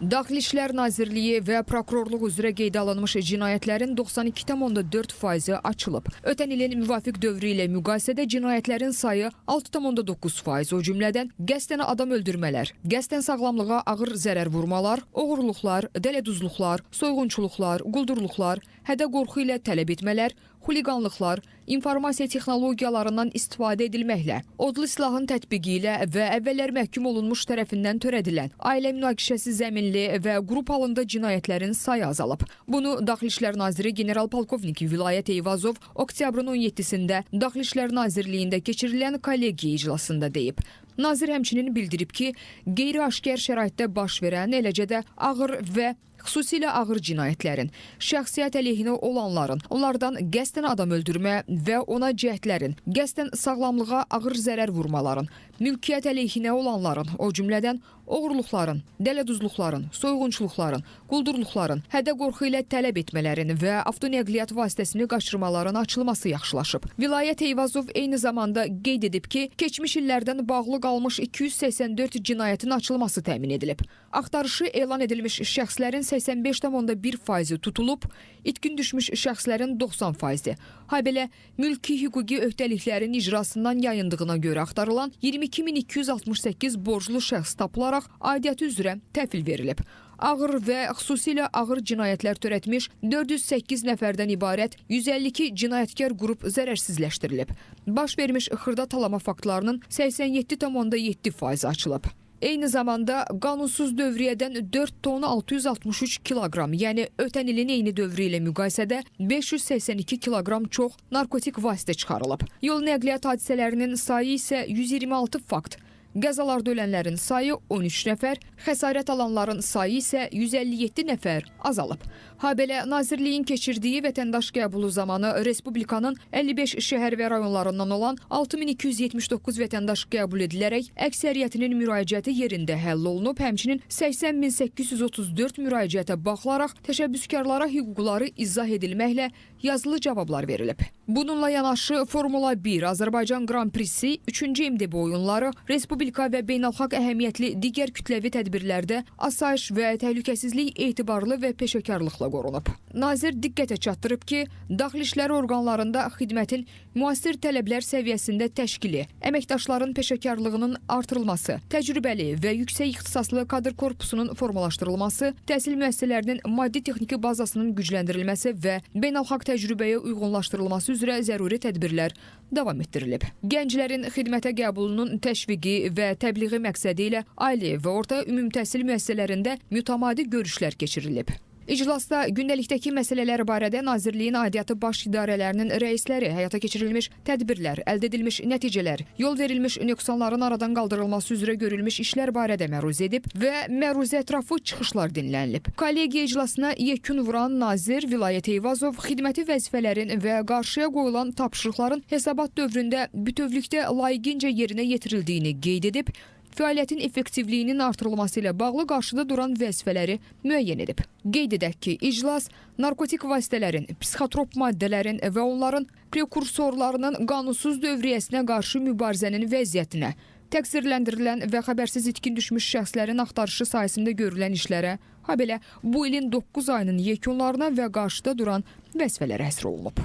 Daxili İşlər Nazirliyi və Prokurorluq üzrə qeydə alınmış cinayətlərin 92,4 faizi açılıb. Ötən ilin müvafiq dövrü ilə müqayisədə cinayətlərin sayı 6,9%, o cümlədən qəsdən adam öldürmələr, qəsdən sağlamlığa ağır zərər vurmalar, oğurluqlar, dələduzluqlar, soyğunçuluqlar, quldurluqlar, hədə-qorxu ilə tələb etmələr, xuliqanlıqlar, informasiya texnologiyalarından istifadə edilməklə, odlu silahın tətbiqi ilə və əvvəllər məhkum olunmuş tərəfindən törədilən ailə münaqişəsi zəminli və qrup halında cinayətlərin sayı azalıb. Bunu Daxili İşlər Naziri general-polkovnik Vilayət Eyvazov oktyabrın 17-sində Daxili İşlər Nazirliyində keçirilən kollegiya iclasında deyib. Nazir həmçinin bildirib ki, qeyri-aşkar şəraitdə baş verən, eləcə də ağır və xüsusilə ağır cinayətlərin, şəxsiyyət əleyhinə olanların, onlardan qəsdən adam öldürmə və ona cəhdlərin, qəsdən sağlamlığa ağır zərər vurmaların, mülkiyyət əleyhinə olanların, o cümlədən oğurluqların, dələduzluqların, soyğunçuluqların, quldurluqların, hədə-qorxu ilə tələb etmələrin və avtonəqliyyat vasitəsini qaçırmaların açılması yaxşılaşıb. Vilayət Eyvazov eyni zamanda qeyd edib ki, keçmiş illərdən bağlı qalmış 284 cinayətin açılması təmin edilib. Axtarışı elan edilmiş şəxslərin 85,1 faizi tutulub, itkin düşmüş şəxslərin 90 faizi. Habelə mülki hüquqi öhdəliklərin icrasından yayındığına görə axtarılan 22.268 borclu şəxs tapılaraq aidiyyəti üzrə təhvil verilib. Ağır və xüsusilə ağır cinayətlər törətmiş 408 nəfərdən ibarət 152 cinayətkar qrup zərərsizləşdirilib. Baş vermiş xırda talama faktlarının 87,7 faizi açılıb. Eyni zamanda qanunsuz dövriyyədən 4 ton 663 kiloqram, yəni ötən ilin eyni dövrü ilə müqayisədə 582 kiloqram çox narkotik vasitə çıxarılıb. Yol nəqliyyat hadisələrinin sayı isə 126 fakt. Qəzalarda ölənlərin sayı 13 nəfər, xəsarət alanların sayı isə 157 nəfər azalıb. Habelə nazirliyin keçirdiyi vətəndaş qəbulu zamanı respublikanın 55 şəhər və rayonlarından olan 6279 vətəndaş qəbul edilərək əksəriyyətinin müraciəti yerində həll olunub, həmçinin 80.834 müraciətə baxılaraq təşəbbüskarlara hüquqları izah edilməklə yazılı cavablar verilib. Bununla yanaşı Formula 1, Azərbaycan Grand Prix-si, 3-cü MDB oyunları, respublika və beynəlxalq əhəmiyyətli digər kütləvi tədbirlərdə asayiş və təhlükəsizlik etibarlı və peşəkarlıqla qorunub. Nazir diqqətə çatdırıb ki, daxili işlər orqanlarında xidmətin müasir tələblər səviyyəsində təşkili, əməkdaşların peşəkarlığının artırılması, təcrübəli və yüksək ixtisaslı kadr korpusunun formalaşdırılması, təhsil müəssisələrinin maddi-texniki bazasının gücləndirilməsi və beynəlxalq təcrübəyə uyğunlaşdırılması üzrə zəruri tədbirlər davam etdirilib. Gənclərin xidmətə qəbulunun təşviqi və təbliği məqsədi ilə ali və orta ümumtəhsil müəssisələrində mütəmadi görüşlər keçirilib. İclasda gündəlikdəki məsələlər barədə Nazirliyin aidiyyatı baş idarələrinin rəisləri həyata keçirilmiş tədbirlər, əldə edilmiş nəticələr, yol verilmiş nöqsanların aradan qaldırılması üzrə görülmüş işlər barədə məruzə edib və məruzə ətrafı çıxışlar dinlənilib. Kollegiya iclasına yekun vuran nazir Vilayət Eyvazov xidməti vəzifələrin və qarşıya qoyulan tapşırıqların hesabat dövründə bütövlükdə layiqincə yerinə yetirildiyini qeyd edib, fəaliyyətin effektivliyinin artırılması ilə bağlı qarşıda duran vəzifələri müəyyən edib. Qeyd edək ki, iclas narkotik vasitələrin, psixotrop maddələrin və onların prekursorlarının qanunsuz dövriyyəsinə qarşı mübarizənin vəziyyətinə, təqsirləndirilən və xəbərsiz itkin düşmüş şəxslərin axtarışı sahəsində görülən işlərə, habelə bu ilin 9 ayının yekunlarına və qarşıda duran vəzifələrə həsr olunub.